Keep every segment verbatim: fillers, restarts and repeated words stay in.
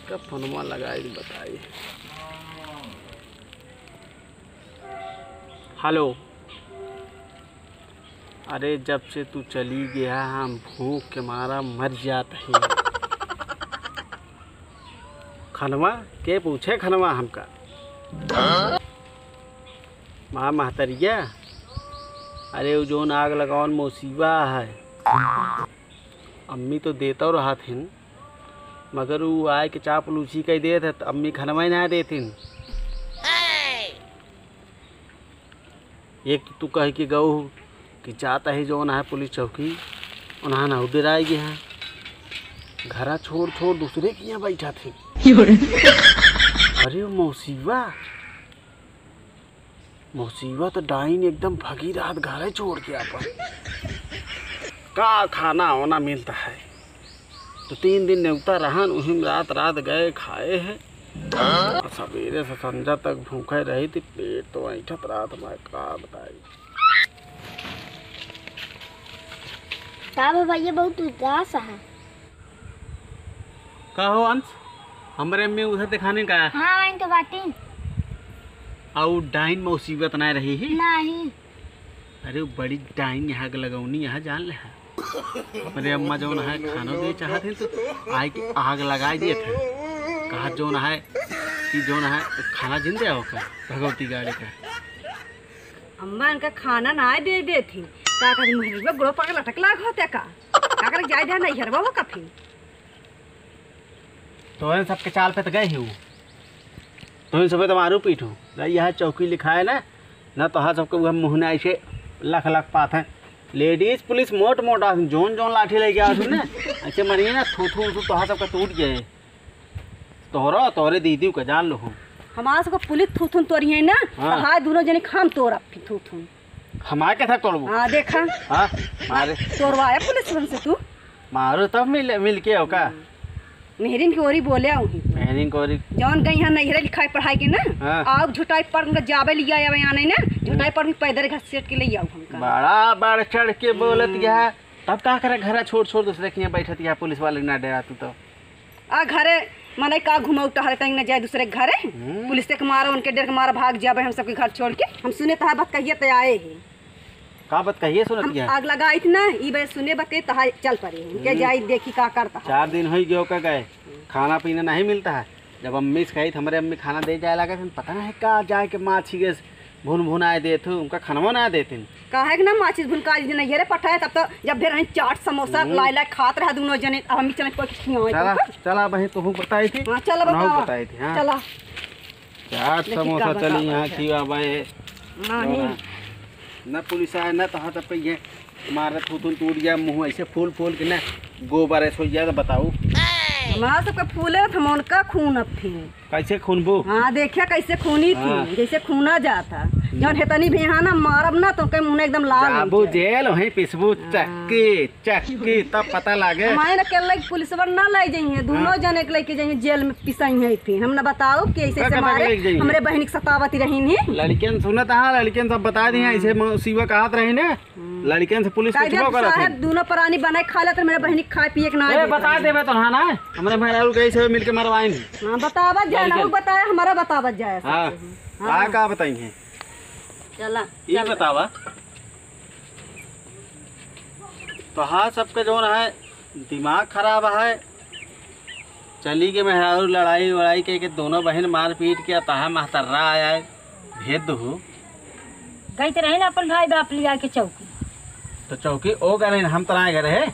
का फोनवा लगाई बताई। हेलो। अरे, जब से तू चली गया, हम भूख के मारा मर जात ही। खनवा के पूछे, खनवा हमका। माँ महतरिया, अरे, उ जौन आग लगावन मौसीबा है, अम्मी तो देतौ रहत हिन, मगर उ आए के चापलूसी कइ देत है, त अम्मी खनवा ही ना देतिन। एक तो तू कह के गऊ कि जात ही जौन है पुलिस चौकी, उन्हा ना डेराइ गए हैं। घरा छोड़ छोड़ दूसरे के यहाँ बैठा थे। अरे मौसीबा, मौसीबा तो डाइन एकदम भगी रहत घरे छोड़ के आपन। का खाना वाना मिलता है? तो तीन दिन नेवता रहन, उही में रात रात गए खाए हैं। और सवेरे से संझा तक भूखे रही थी, पेट तो ऐंठत रात में, का बताई। का बा भैया, बहुत उदास है। का हो अंश, हमरे में उधर दिखाने का? हाँ, वहीं तो बाटी। आउ डाइन मौसीबत ना रही ही? नहीं। अरे, वो बड़ी डाइन यहाँ के लगौनी यहाँ जान ले है। हमरे अम्मा जौन है खाना दे चाहत है तो आए के आग लगाए देत है। कहा जौन है कि जौन है खाना जिन दे आओ का भगवती गाड़ी का। अम्मा इनका खाना ना दे देत ही। का करी, महरी में गोड़ पकड़ लटक लाग होते का? का करे, जाए दे नैहरवा हो कफी। तोहन सबके चाल पे तो गए ही हूँ। तोहन सबे तो मारू पीटू। यह चौकी लिखा है ना, ना तोहार सबके वह मुँह ना ऐसे लख लख पात है। लेडीज पुलिस मोट मोट आसन, जोन जोन लाठी लेके आसन ना, ऐसे मरिए ना, थू थू थू तोहार सबका टूट जाए। तोहरा, तोहरे दीदी का जान लो हम। हमार सबका पुलिस थू थू तोरी है ना, हाँ। तो हाय दोनों जने खाम तोरा फिर थू थू। हमारे के था तोड़बू? हाँ, देखा। हाँ, मारे। तोड़वाया पुलिस वन से तू। मारो तब मिल, मिल के हो का? हम्म। मेहरिन के ओरी बोले आऊ ही। मेहरिन के ओरी। जौन गई है नैहरे लिखाई पढ़ाई के ना, हाँ। आउ झुटाई पढ़ के जाबे लिया आवे आने ना, झुटाई हम्म। पढ़ के पैदल घसीट के ले आऊ हमका। बड़ा बढ़ चढ़ के बोलत हम्म। गया। तब का करे घरा छोड़ छोड़ दूसरे के यहाँ बैठत गया पुलिस वाले ना डरा तू तो। आ घरे मनई का घुमाऊ टहरे तनी न जाए दूसरे के घरे। हम्म। पुलिस के मारा, उनके डर के मारा भाग जाबे हम सबके घर छोड़ के। हम सुने तहार बात कहिए त आए ही। का बात कहिए सुनत हम गया? आग लगाई थी ना, ई बे सुने बते तहार चल पड़ी। उनके हम्म। जाई देखी का करता है। चार दिन होई गयो का गए, खाना पीना नहीं मिलता है। जब अम्मी से कही त हमरे अम्मी खाना दे जाए लगे थे, पता नहीं का जाए के माछी गैस भुन भुन आए देत हो, उनका खनवा ना देतिन। काहे के ना माचिस भुनका जी नैहरे पठाए, तब तो जब भी रही चाट समोसा हम्म। लाए लाए खात रहा दोनों जने, अब हम चले कोई खियाए चला, तो। चला बहिन, तोहू बताई थी। हाँ, चला उन्हों बतावा। बताई थी, हाँ। चला। चाट देखी समोसा का चली बतावा यहाँ है। की बाबा ये। नहीं। ना पुलिस आए, ना तहाँ तक ये मारत हो तुम टूट गया मुँह ऐसे फूल फूल के ना गोबर ऐसे हो गया तो बताओ। हमारा सबका फूले तो हम उनका खून अब फिर। कैसे खूनबू? हाँ, देखिया कैसे खूनी थी, हाँ। जैसे खूना जाता। जौन हेतनी भी यहाँ ना मारब ना, तो उनके मुँह एकदम लाल हो जाबू जाए। जेल, वहीं पिसबू हाँ। चक्की, चक्की, तब पता लागे। हमारे ना के लइके पुलिस वाले ना ले जाइए, दोनों हाँ। जने के लेके जाइए जेल में पिसाई है फिर। हम ना बताओ कि ऐसे उनका ऐसे कथा मारे, के लेके जाइए? हमरे बहन के सतावत रही नहीं। लड़कियन सुनत हाँ, लड़कियन सब बता दी हैं, हाँ। ऐसे म-, सिवा कहत रही ने। हम्म। लड़कियन से पुलिस कायदे कुछ ना करत साहब, है। दोनों प्राणी बनाए खा लेते, मेरे बहनी के खाए पिए के ना ए, देत बता रहे। देबे तो हाँ ना, हमरे मेहरारू के ऐसे मिलके मरवाइन। हाँ, बतावत जाए ना, लड़कियन। वो बताया, हमारा बतावत जाए हाँ। सबसे। हाँ। का, का बताई है? चला, ई चला। बतावा, तो हाँ सबके जौन है, दिमाग खराब है। चली के मेहरारू लड़ाई वड़ाई के, के दोनों बहन मारपीट के तहा महतर्रा आया है, भेद दहू। गई तो रहे ना अपन भाई बाप लिया के चौकी। तो चौकी ओ गए रहे, हम तराए गए रहे।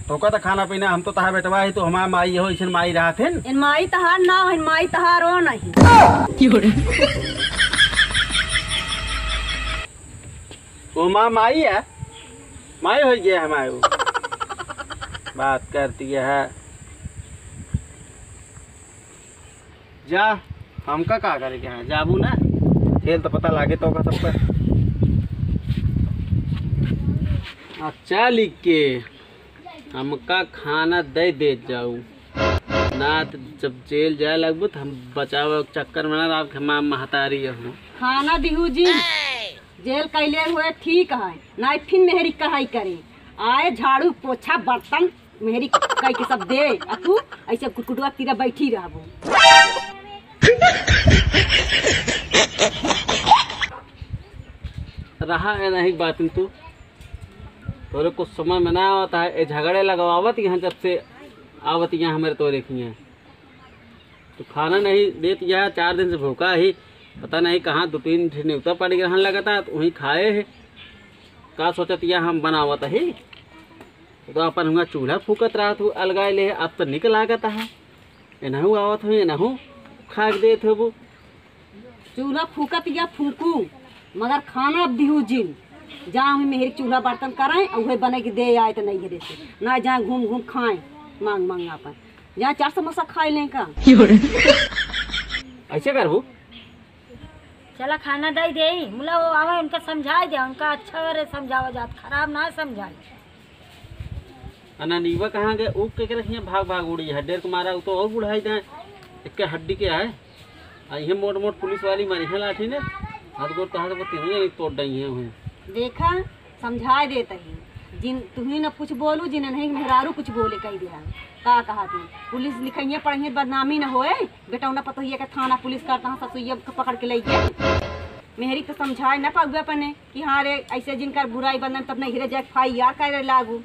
तो का तो खाना पीना, हम तो तहा बेटवा है, तो हमार माई हो, इसन माई रहत हिन। इन माई तहार ना हो, इन माई तहार हो नहीं। वो माँ माई है, माई हो गया है माई वो। बात करती है। जा, हमका का करे के है, जाबू ना, खेल तो पता लागे तो का सब पर। अच्छा लिख के हमका खाना दे दे जाऊ, ना तो जब जेल जाए लगबू तो हम बचावे के चक्कर में ना, आपके माँ महतारी हो। खाना दिहू जी, जेल कैले हुए ठीक है, ना फिर मेहरी कढ़ाई करे, आए झाड़ू पोछा बर्तन मेहरी कई के सब दे, आ तू ऐसे कुटकुटवा तीरा बैठी रहबो। रहा है नहीं बात तू, तोरे कुछ समझ में ना आवत है। ए झगड़े लगवावत यहाँ जब से आवत यहाँ हमरे तोरे किहाँ। तो खाना नहीं देत यहाँ, चार दिन से भूखा ही, पता नहीं कहाँ दो तीन ठे नेवता पड़ ग्रहण लगता, तो वहीं खाए है। का सोचत यहाँ हम बनावत ही? तो अपन हुआ चूल्हा फूकत रहत हूँ, अलगाए ले, अब तो निक लागत है। एनहू आवत हूँ, एनहू खाक देत हबू। चूल्हा फूकत या फूकू, मगर खाना अब दिहू जिन। जा हम मेहरी चूल्हा बर्तन कराएं, और उहे बने के दे आए तो नहीं है देते। ना जाए घूम घूम खाएं, मांग मांग अपन। जाए चार समोसा खाए लें का। ऐसे करबू? चला खाना दे दे, मुला वो आवे, उनका समझाए दे, उनका अच्छा करे समझावा जात, खराब ना समझाए। अना नीवा कहाँ गए? ऊ के करे हियाँ भाग भाग उड़ी है, डेर के मारा ऊ तो और बुढ़ाई दे, एक हड्डी के है। आ इहे मोट मोट पुलिस वाली मारी है लाठी ने, हाथ गोड़ तो हाथ गोड़ तीनों जने तोड़ डाई है वहीं। देखा, समझाए देत ही, जिन तुही न कुछ बोलू, जिन नहीं मेहरारू कुछ बोले कह दिया। का कहा तू? पुलिस लिखइए पढ़इए बदनामी न होए, बेटौना पतोहिया के थाना पुलिस करता है, ससुइया के पकड़ के ले गए। मेहरी तो समझाए न पाउबे अपने कि हाँ रे, ऐसे जिनकर बुराई बंदन तब नहीं रे जाए, एफ आई आर करे लागू,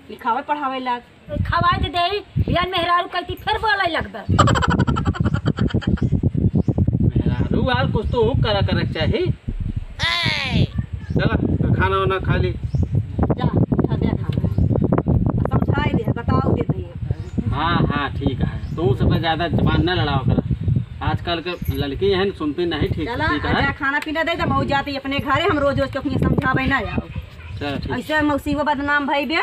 लिखावे पढ़ावे लाग। खवाए दे देई, बिहान मेहरारू कहती फिर बोले लगबे। मेहरारू आल कुछ तो करा करे के चाही। चला, खाना वाना खा ली। जा, उठा दे खाना। समझाए दे, बताओ दे भैया। हाँ, हाँ, ठीक है। तू सबसे ज्यादा जबान न लड़ाओ करा। आजकल के लड़की है न, सुनती नहीं ठीक, चला, ठीक है। अच्छा, खाना पीना दे दे, मऊ जाती अपने घरे, हम रोज रोज के अपने समझावे ना आओ। चला, ठीक। ऐसे मौसी वो बदनाम भई बे।